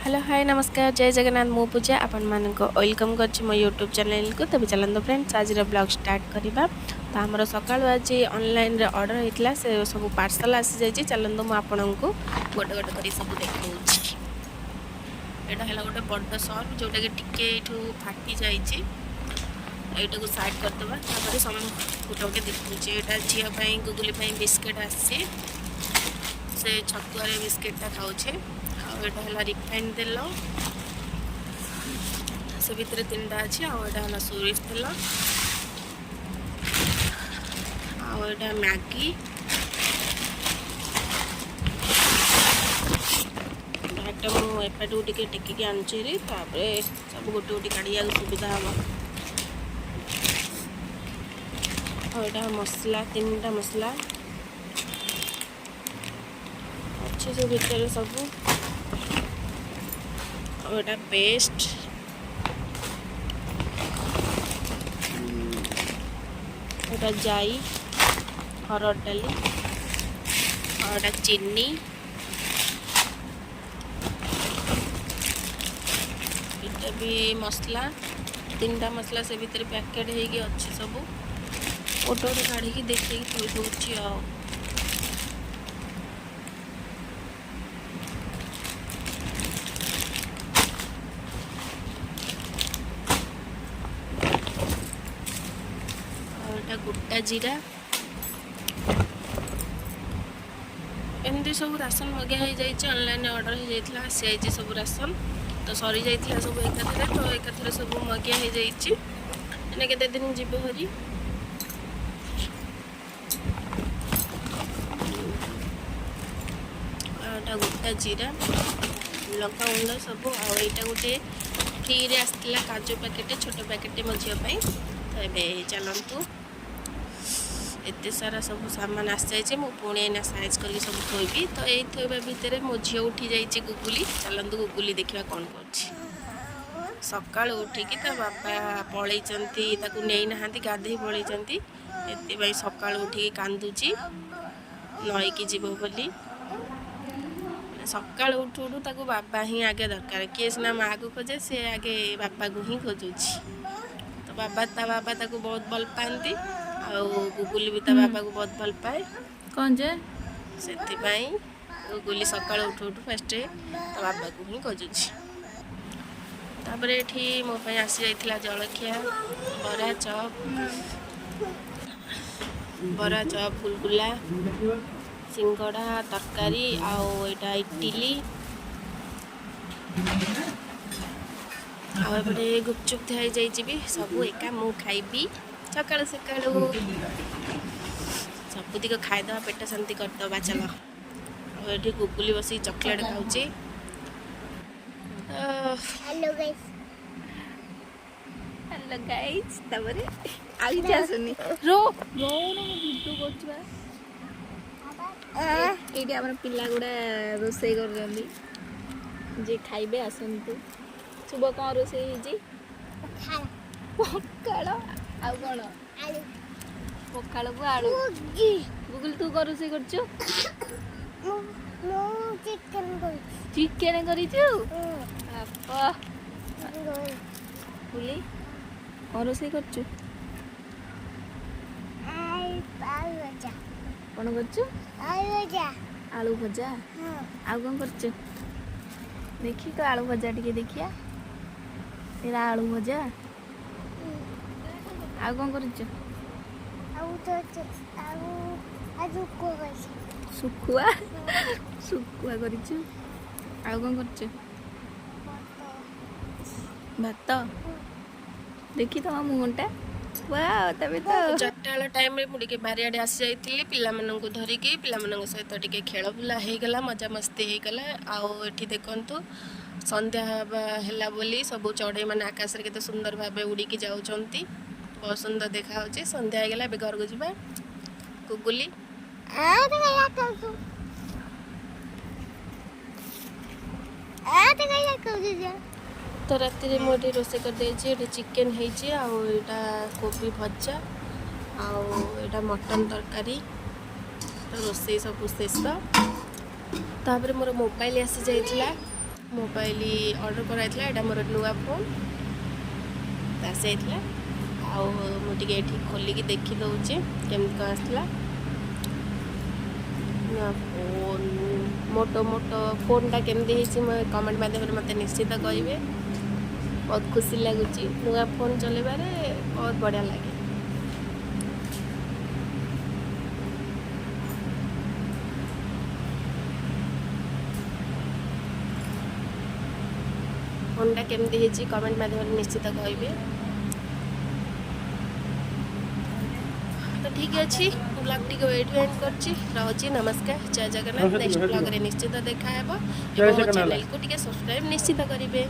Hello, ହାଏ, ନମସ୍କାର, ଜୟ ଜଗନ୍ନାଥ। ମୁଁ ପୂଜା, ଆପଣମାନଙ୍କୁ welcome କରୁଛି ମୋ ୟୁଟ୍ୟୁବ୍ ଚ୍ୟାନେଲକୁ। ତେବେ ଚାଲନ୍ତୁ ଫ୍ରେଣ୍ଡସ୍, ଆଜିର ବ୍ଲଗ୍ ଷ୍ଟାର୍ଟ କରିବା। ତ ଆମର ସକାଳୁ ଆଜି ଅନଲାଇନ୍ରେ ଅର୍ଡ଼ର ହେଇଥିଲା, ସେ ସବୁ ପାର୍ସଲ୍ ଆସିଯାଇଛି। ଚାଲନ୍ତୁ, ମୁଁ ଆପଣଙ୍କୁ ଗୋଟେ ଗୋଟେ କରି ସବୁ ଦେଖାଉଛି। ଏଇଟା ହେଲା ଗୋଟେ ବଡ଼ ସର୍ଫ, ଯେଉଁଟାକି ଟିକେ ଏଇଠୁ ଫାଟି ଯାଇଛି। ଏଇଟାକୁ ସାଇଡ଼୍ କରିଦେବା। ତାପରେ ସବୁ ଗୋଟେ ଗୋଟେ ଦେଖାଉଛି। ଏଇଟା ଝିଅ ପାଇଁ, ଗୁଗୁଲି ପାଇଁ ବିସ୍କିଟ୍ ଆସିଛି। ସେ ଛତୁଆରେ ବିସ୍କିଟ୍ଟା ଖାଉଛି। ଆଉ ଏଇଟା ହେଲା ରିଫାଇନ୍ ତେଲ, ସେ ଭିତରେ ତିନିଟା ଅଛି। ଆଉ ଏଇଟା ହେଲା ସୋରିଷ ତେଲ। ଆଉ ଏଇଟା ମ୍ୟାଗି। ବ୍ୟାଗ୍ଟା ମୁଁ ଏପଟକୁ ଟିକେ ଟେକିକି ଆଣୁଛି ହେରି, ତାପରେ ସବୁ ଗୋଟେ ଗୋଟେ କାଢ଼ିବାକୁ ସୁବିଧା ହେବ। ଆଉ ଏଇଟା ମସଲା, ତିନିଟା ମସଲା ଅଛି ସେ ଭିତରେ ସବୁ। ଆଉ ଏଇଟା ପେଷ୍ଟ। ଏଇଟା ଜାଇ, ହରଡ଼ ଡାଲି। ଆଉ ଏଇଟା ଚିନି। ଏଇଟା ବି ମସଲା, ତିନିଟା ମସଲା ସେ ଭିତରେ ପ୍ୟାକେଟ୍ ହେଇକି ଅଛି। ସବୁ ଗୋଟେ ଗୋଟେ କାଢ଼ିକି ଦେଖେଇକି ଥୋଇ ଦେଉଛି। ଆଉ ଏଇଟା ଗୋଟା ଜିରା। ଏମିତି ସବୁ ରାସନ ମଗା ହେଇଯାଇଛି। ଅନଲାଇନରେ ଅର୍ଡ଼ର ହେଇଯାଇଥିଲା, ଆସିଯାଇଛି ସବୁ ରାସନ। ତ ସରିଯାଇଥିଲା ସବୁ ଏକାଥରେ, ତ ଏକାଥରେ ସବୁ ମଗା ହେଇଯାଇଛି। ଏଇନା କେତେ ଦିନ ଯିବ ଭାରି। ଆଉ ଏଇଟା ଗୋଟା ଜିରା, ଲଙ୍କାଗୁଣ୍ଡ ସବୁ। ଆଉ ଏଇଟା ଗୋଟେ ଫ୍ରିରେ ଆସିଥିଲା କାଜୁ ପ୍ୟାକେଟ୍, ଛୋଟ ପ୍ୟାକେଟ୍, ମୋ ଝିଅ ପାଇଁ। ତ ଏବେ ଚାଲନ୍ତୁ, ଏତେ ସାରା ସବୁ ସାମାନ ଆସିଯାଇଛି, ମୁଁ ପୁଣି ଏଇନା ସାଇଜ୍ କରିକି ସବୁ ଥୋଇବି। ତ ଏଇ ଥୋଇବା ଭିତରେ ମୋ ଝିଅ ଉଠି ଯାଇଛି, ଗୁଗୁଲି। ଚାଲନ୍ତୁ, ଗୁଗୁଲି ଦେଖିବା କ'ଣ କରୁଛି। ସକାଳୁ ଉଠିକି, ତା ବାପା ପଳେଇଛନ୍ତି, ତାକୁ ନେଇନାହାନ୍ତି, ଗାଧେଇ ପଳେଇଛନ୍ତି, ଏଥିପାଇଁ ସକାଳୁ ଉଠିକି କାନ୍ଦୁଛି ନଈକି ଯିବ ବୋଲି। ସକାଳୁ ଉଠୁ ଉଠୁ ତାକୁ ବାବା ହିଁ ଆଗେ ଦରକାର। କିଏ ସିନା ମାଆକୁ ଖୋଜେ, ସେ ଆଗେ ବାପାକୁ ହିଁ ଖୋଜୁଛି। ତ ବାବା, ତା ବାବା ତାକୁ ବହୁତ ଭଲ ପାଆନ୍ତି ଆଉ ଗୁଗୁଲି ବି ତା ବାବାକୁ ବହୁତ ଭଲ ପାଏ। କ'ଣ ଯେ? ସେଥିପାଇଁ ଗୁଗୁଲି ସକାଳୁ ଉଠୁ ଉଠୁ ଫାଷ୍ଟ ତା ବାବାକୁ ହିଁ ଖୋଜୁଛି। ତାପରେ ଏଠି ମୋ ପାଇଁ ଆସିଯାଇଥିଲା ଜଳଖିଆ, ବରା ଚପ୍, ବରା ଚପ୍, ଗୁଲଗୁଲା, ସିଙ୍ଗଡ଼ା, ତରକାରୀ ଆଉ ଏଇଟା ଇଟିଲି। ଆଉ ଏପଟେ ଗୁପଚୁପ୍ ଥୁଆ ହେଇଯାଇଛି ବି। ସବୁ ଏକା ମୁଁ ଖାଇବି। ସକାଳୁ ସକାଳୁ ସବୁତିକ ଖାଇଦେବା, ପେଟ ଶାନ୍ତି କରିଦେବା। ଚାଲ, ଆଉ ଏଠି ଗୁଗୁଲି ବସିକି ଚକୋଲେଟ୍ ଖାଉଛି। Hello guys. Hello guys. ତାପରେ ଆଉ କିଛି ଆସୁନି। ରୋ ରହୁନ, ମୁଁ ଭିଡ଼ିଓ କରୁଛି ବା। ଏଇଠି ଆମର ପିଲା ଗୁଡ଼ା ରୋଷେଇ କରୁଛନ୍ତି। ଯିଏ ଖାଇବେ ଆସନ୍ତୁ। ଶୁଭ, କ'ଣ ରୋଷେଇ ହେଇଛି? ପଖାଳ। ପଖାଳ ଆଉ କ'ଣ? ଆଳୁ। ପଖାଳକୁ ଆଳୁ। ଗୁଗୁଲ, ତୁ କ'ଣ ରୋଷେଇ କରୁଛୁ? ମୁଁ ଚିକେନ କରୁଛି। ଚିକେନ କରିଛୁ? ବାପା। ବୁଲି, କ'ଣ ରୋଷେଇ କରୁଛୁ? ଆଳୁ ଭଜା। କ'ଣ କରୁଛୁ? ଆଳୁ ଭଜା। ଆଳୁ ଭଜା। ଆଉ କ'ଣ କରୁଛୁ? ଦେଖି ତ, ଆଳୁ ଭଜା ଟିକେ ଦେଖିଆ। ଏଇଟା ଆଳୁ ଭଜା। ଆଉ କ'ଣ କରୁଛୁ? ଆଉ ତ ଆଉ ଶୁଖୁଆ କରିଛି। ଶୁଖୁଆ, ଶୁଖୁଆ କରିଛୁ। ଆଉ କ'ଣ କରୁଛୁ? ଭାତ। ଦେଖି ତମ ମୁହଁଟା। ୱାଓ, ତମେ ତ 4ଟା ବେଳ ଟାଇମ୍ରେ ମୁଁ ଟିକେ ବାରିଆଡ଼େ ଆସିଯାଇଥିଲି ପିଲାମାନଙ୍କୁ ଧରିକି। ପିଲାମାନଙ୍କ ସହିତ ଟିକେ ଖେଳ ବୁଲା ହେଇଗଲା, ମଜାମସ୍ତି ହେଇଗଲା। ଆଉ ଏଠି ଦେଖନ୍ତୁ, ସନ୍ଧ୍ୟା ହେବା ହେଲା ବୋଲି ସବୁ ଚଢ଼େଇମାନେ ଆକାଶରେ କେତେ ସୁନ୍ଦର ଭାବେ ଉଡ଼ିକି ଯାଉଛନ୍ତି। ବହୁତ ସୁନ୍ଦର ଦେଖାଯାଉଛି। ସନ୍ଧ୍ୟା ହେଇଗଲା, ଏବେ ଘରକୁ ଯିବା। ଗୁଗୁଲି। ତ ରାତିରେ ମୁଁ ଏଠି ରୋଷେଇ କରିଦେଇଛି। ଏଠି ଚିକେନ୍ ହେଇଛି ଆଉ ଏଇଟା କୋବି ଭଜା ଆଉ ଏଇଟା ମଟନ୍ ତରକାରୀ। ତ ରୋଷେଇ ସବୁ ଶେଷ। ତାପରେ ମୋର ମୋବାଇଲ ଆସିଯାଇଥିଲା। ମୋବାଇଲ ଅର୍ଡ଼ର କରାଯାଇଥିଲା। ଏଇଟା ମୋର ନୂଆ ଫୋନ୍ ଆସିଯାଇଥିଲା। ଆଉ ମୁଁ ଟିକେ ଏଠି ଖୋଲିକି ଦେଖି ଦେଉଛି କେମିତି କ'ଣ ଆସିଥିଲା ନୂଆ ଫୋନ୍। ମୋଟୋ ମୋଟୋ ଫୋନ୍ଟା କେମିତି ହେଇଛି, ମୁଁ କମେଣ୍ଟ ମାଧ୍ୟମରେ ମୋତେ ନିଶ୍ଚିତ କହିବେ। ବହୁତ ଖୁସି ଲାଗୁଛି ନୂଆ ଫୋନ୍ ଚଲେଇବାରେ, ବହୁତ ବଢ଼ିଆ ଲାଗେ। ଫୋନ୍ଟା କେମିତି ହେଇଛି, କମେଣ୍ଟ ମାଧ୍ୟମରେ ନିଶ୍ଚିତ କହିବେ। ତ ଠିକ୍ ଅଛି, ବ୍ଲଗ୍ଟିକୁ ଏଇଠୁ ଏଣ୍ଡ କରୁଛି। ରହୁଛି, ନମସ୍କାର, ଜୟ ଜଗନ୍ନାଥ। ନେକ୍ସଟ ବ୍ଲଗ୍ରେ ନିଶ୍ଚିତ ଦେଖା ହେବ ଏବଂ ମୋ ଚ୍ୟାନେଲକୁ ଟିକେ ସବସ୍କ୍ରାଇବ୍ ନିଶ୍ଚିତ କରିବେ।